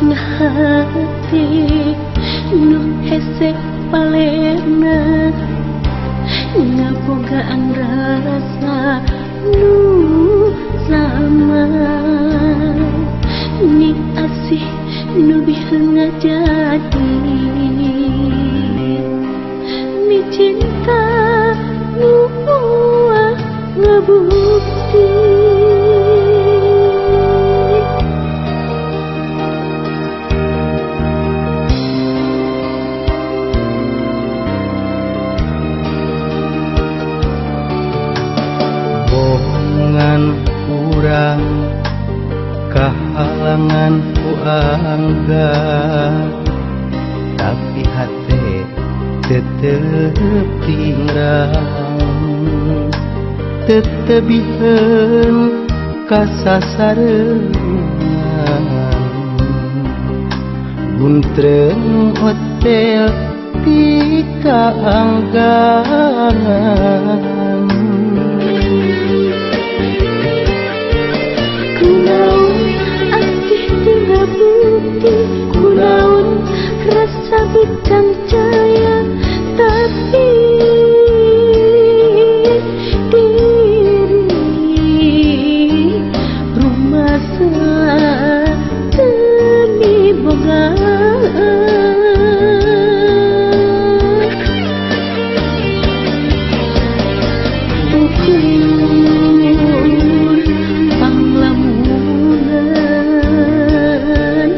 na hati nu hese palerna ngabogaan rasa nu sama ni asih nu biheung jadi mi cinta nu moal ngebukti. Bohongan urang kahalangan ku anggap, tapi hate tetep tingrang, tetep biheun kasasareungan. Guntreng hotel ti kaanggangan. Kunaon asih teu ngabukti, kunaon rasa bicangcaya, tapi diri rumasa teu mibogaan. Ukur panglamunan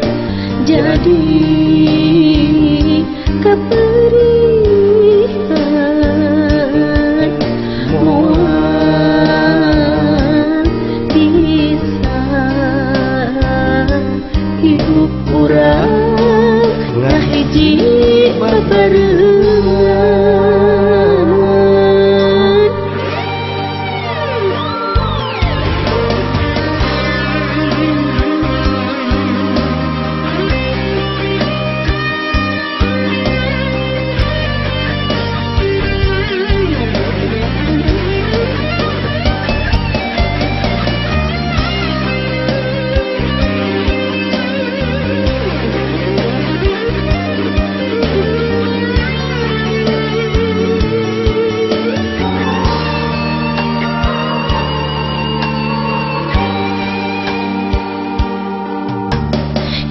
jadi keperihan, moal bisa hidup urang ngahiji babarengan.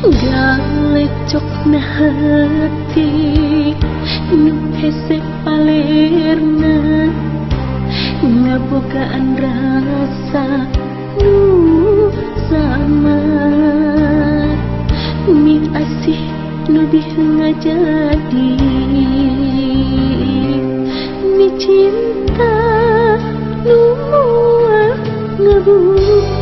Galecok na hati nu hese palerna ngabogaan rasa nu sama mi asih nu biheung ngajadi mi cinta nu moal ngebukti.